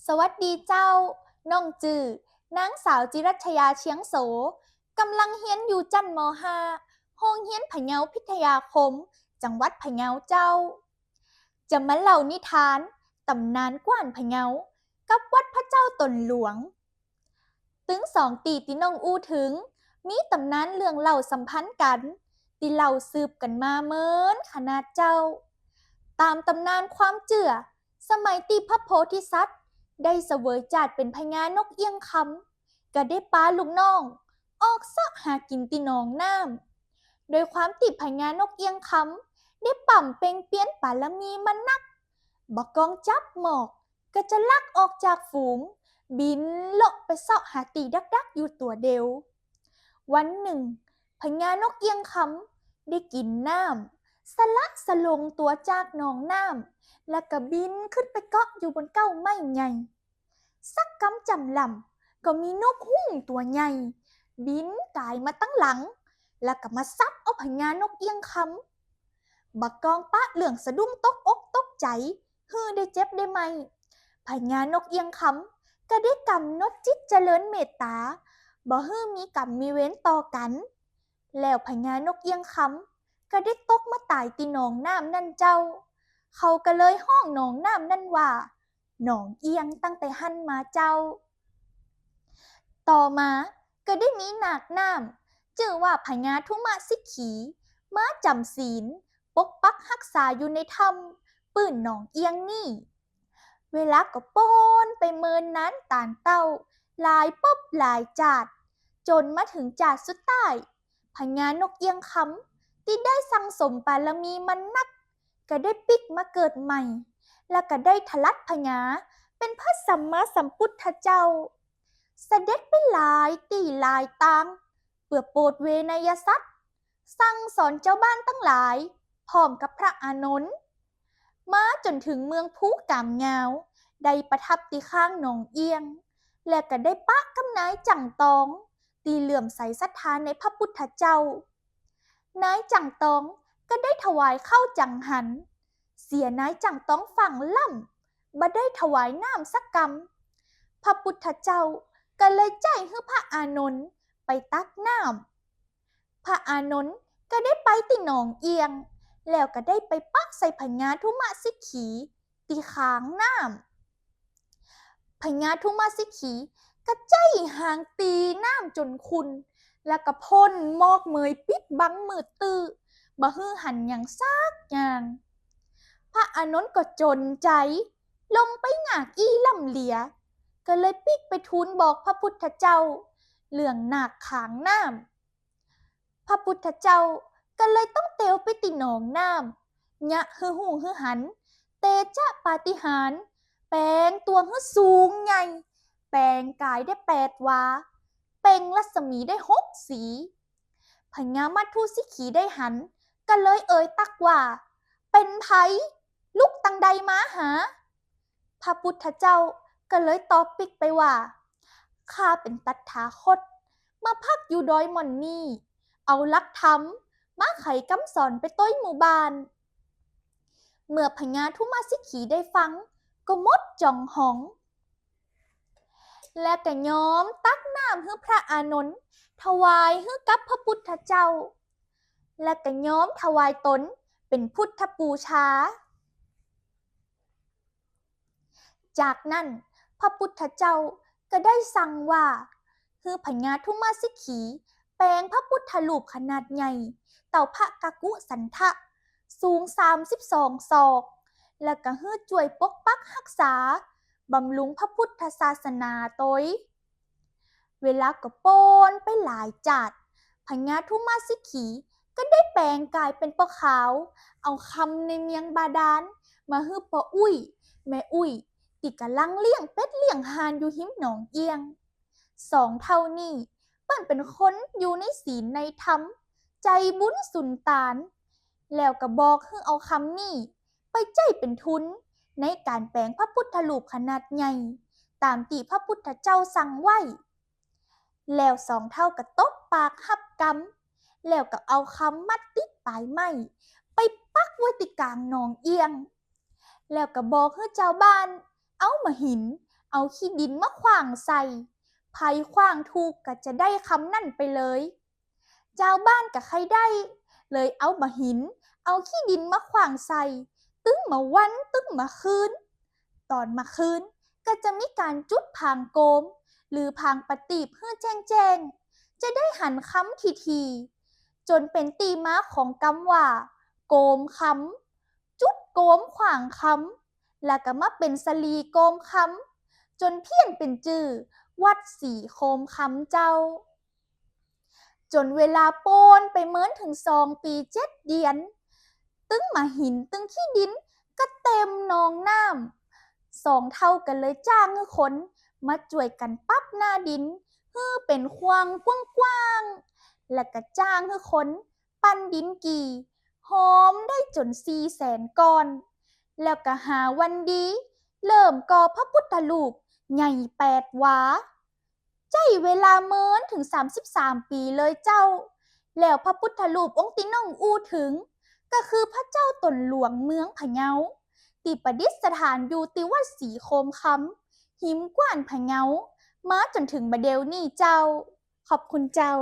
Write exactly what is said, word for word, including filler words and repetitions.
สวัสดีเจ้า น้องจื้อนางสาวจิรัชยา เชียงโส ก่ำลังเฮียนอยู่จั้น ม.ห้า โฮงเฮียนพะเยาพิทยาคม จังหวัดพะเยาเจ้า จะมาเล่านิทานต๋ำนานกว้านพะเยากับวัดพระเจ้าต๋นหลวง ตึงสองตี้ตี้น้องอู้เถิง มีต๋ำนานเรื่องเล่าสัมพันธ์กั๋น ตี้เล่าสืบกั๋นมาเมินขนาดเจ้า ต๋ามต๋ำนานความเจื้อ สมัยตี้พระโพธิสัตว์ได้เสวยจาติเป๋นพญานกเอี้ยงคำ ก็ได้ปาลูกน้องออกเซาะหากิ๋นตี้หนองน้ำ โดยความตี้พญานกเอี้ยงคำได้ป๋ำเพ็งเปียรปารมีมานัก บ่ากองจับหมอก ก็จะลักออกจากฝูง บินเลาะไปเซาะหาตี้ดักๆ อยู่ตั๋วเดียว วันนึ่ง พญานกเอี้ยงคำได้กิ๋นน้ำ สละสะหลงตั๋วจากหนองน้ำ แล้วก็บินขึ้นไปเกาะอยู่บนเก๊าไม้ใหญ่ สักกำจ๋ำหล่ำ ก็มีนกฮูกตั๋วใหญ่ บินก๋ายมาตังหลัง แล้วก็มาซับเอาพญานกเอี้ยงคำ บ่ากองปะเรื่องสะดุ้งตกอกตกใจ๋ หื้อได้เจ็บได้ไม้ พญานกเอี้ยงคำก็ได้ก๋ำหนดจิตเจริญเมตต๋า บ่หื้อมีก๋รรมมีเวรต่อกั๋น แล้วพญานกเอี้ยงคำก็ได้ตกมาต๋ายตี้หนองน้ำนั่นเจ้า เขาก็เลยฮ้องหนองน้ำนั่นว่า หนองเอี้ยงตั้งแต่หั้นมาเจ้า ต่อมาก็ได้มีนาคน้ำ จื้อว่าพญาธุมะสิกขี มาจ๋ำศีล ปกปักฮักษาอยู่ในถ้ำปื้นหนองเอี้ยงนี่ เวลาก็ป๊นไปเมินนานต๋านเต้า หลายภพหลายจาติ จ๋นมาเถิงจาติสุดท้าย พญานกเอี้ยงคำตี้ได้สั่งสมปารมีมานัก ก็ได้ปิ๊กมาเกิดใหม่ แล้วก็ได้ทะลัดพญาเป๋นพระสัมมาสัมพุทธเจ้า เสด็จไปหลายตี้หลายตาง เปื้อโปรดเวไนยสัตว์ สั่งสอนจาวบ้านตังหลาย พร้อมกับพระอานนท์ มาจ๋นเถิงเมืองภูก๋ามยาว ได้ประทับตี้ข้างหนองเอี้ยง และก็ได้ปะกับนายจั่งตอง ตี้เลื่อมใสศรัทธาในพระพุทธเจ้า นายจั่งตองก็ได้ถวายข้าวจั่งหัน เสียนายจั่งตองฝั่งล้ำ บ่ได้ถวายน้ำสักกำ พระพุทธเจ้าก็เลยใจ๊หื้อพระอานนท์ไปตักน้ำ พระอานนท์ก็ได้ไปตี้หนองเอี้ยง แล้วก็ได้ไปปะใส่พญาธุมะสิกขี ตี้ข้างน้ำ พญาธุมะสิกขีก็ใจ๊หางตีน้ำจ๋นขุ่น แล้วก็พ่นหมอกเหมยปิดบังมืดตื้อ บ่หื้อหันหยังสักอย่าง พระอานนท์ก็จ๋นใจ๋ ลงไปหงากอี้ล้ำเหลือ ก็เลยปิ๊กไปทูลบอกพระพุทธเจ้า เรื่องนาคข้างน้ำ พระพุทธเจ้าก็เลยต้องเตียวไปตี้หนองน้ำ เยียะหื้อฮู้หื้อหัน เตจะปาฏิหาริย์ แป๋งตั๋วหื้อสูงใหญ่ แป๋งก๋ายได้แปดวา เปล่งรัศมีได้หกสี พญามัทธุสิกขีได้หัน ก็เลยเอ่ยตักว่า เป๋นใผ ลุกตังใดมาหา พระพุทธเจ้าก็เลยตอบปิ๊กไปว่า ข้าเป๋นตถาคต มาพักอยู่ดอยหม่อนนี่ เอาหลักธรรมมาไขกำสอนไปตวยหมู่บ้าน เมื่อพญาธุมะสิกขีได้ฟัง ก็หมดจ๋องหอง และก็ยอมตักน้ำหื้อพระอานนท์ ถวายหื้อกับพระพุทธเจ้า และก็ยอมถวายตนเป๋นพุทธปูชา จากนั้นพระพุทธเจ้าก็ได้สั่งว่า หื้อพญาธุมะสิกขีแป๋งพระพุทธรูปขนาดใหญ่ เต้าพระกักกุสันทะ สูงสามสิบสองศอก และก็หื้อจ้วยปกปักฮักษา บำรุงพระพุทธศาสนาตวย เวลาก็ป๊นไปหลายจาติ พญาธุมะสิกขีก็ได้แป๋งก๋ายเป๋นป้อขาว เอาคำในเมืองบาดาลมาหื้อป้ออุ๊ย แม่อุ๊ย ตี้ก่ำลังเลี้ยงเป็ดเลี้ยงห่านอยู่ฮิมหนองเอี้ยง สองเฒ่านี้เปิ้นเป๋นคนอยู่ในศีลในธรรม ใจ๋บุญสุนตาน แล้วก็บอกหื้อเอาคำนี้ไปใจ๊เป๋นทุนในก๋านแป๋งพระพุทธรูปขนาดใหญ่ ต๋ามตี้พระพุทธเจ้าสั่งไว้ แล้วสองเฒ่าก็ตบปากฮับกำ แล้วก็เอาคำมัดติดป๋ายไม้ ไปปักไว้ตี้ก๋างหนองเอี้ยง แล้วก็บอกหื้อจาวบ้านเอามาหิน เอาขี้ดินมาขว้างใส่ ใผขว้างถูกก็จะได้คำนั้นไปเลย จาวบ้านก็ใค่ได้ เลยเอาบ่าหิน เอาขี้ดินมาขว้างใส่ ตึงบ่าวัน ตึงบ่าคืน ต๋อนบ่าคืนก็จะมีก๋านจุดผางโกม หรือผางประตีปหื้อแจ้งๆ จะได้หันคำถี่ๆ จ๋นเป๋นตี้มาของกำว่า โกมคำ จุดโกมขว้างคำ แล้วก็มาเป๋นสะหลีโกมคำ จ๋นเพี้ยนเป๋นจื้อ วัดศรีโคมคำเจ้า จ๋นเวลาป๊นไปเมินเถิงสองปี๋เจ็ดเดือน ตึงบ่าหินตึงขี้ดินก็เต๋มหนองน้ำ สองเฒ่าก็เลยจ้างหื้อคนมาจ้วยกั๋นปับหน้าดิน หื้อเป๋นขว้างกว้างๆ แล้วก็จ้างหื้อคน ปั้นดินกี่ หอมได้จ๋นสี่แสนก้อน แล้วก็หาวันดี เริ่มก่อพระพุทธรูปใหญ่แปดวา ใจ๊เวลาเมินเถิงสามสิบสามปี๋เลยเจ้า แล้วพระพุทธรูปองค์ตี้น้องอู้เถิง ก็คือพระเจ้าต๋นหลวงเมืองพะเยา ตี้ประดิษฐานอยู่ตี้วัดศรีโคมคำ ฮิมกว้านพะเยา มาจ๋นเถิงบ่าเดี่ยวนี้เจ้า ขอบคุณเจ้า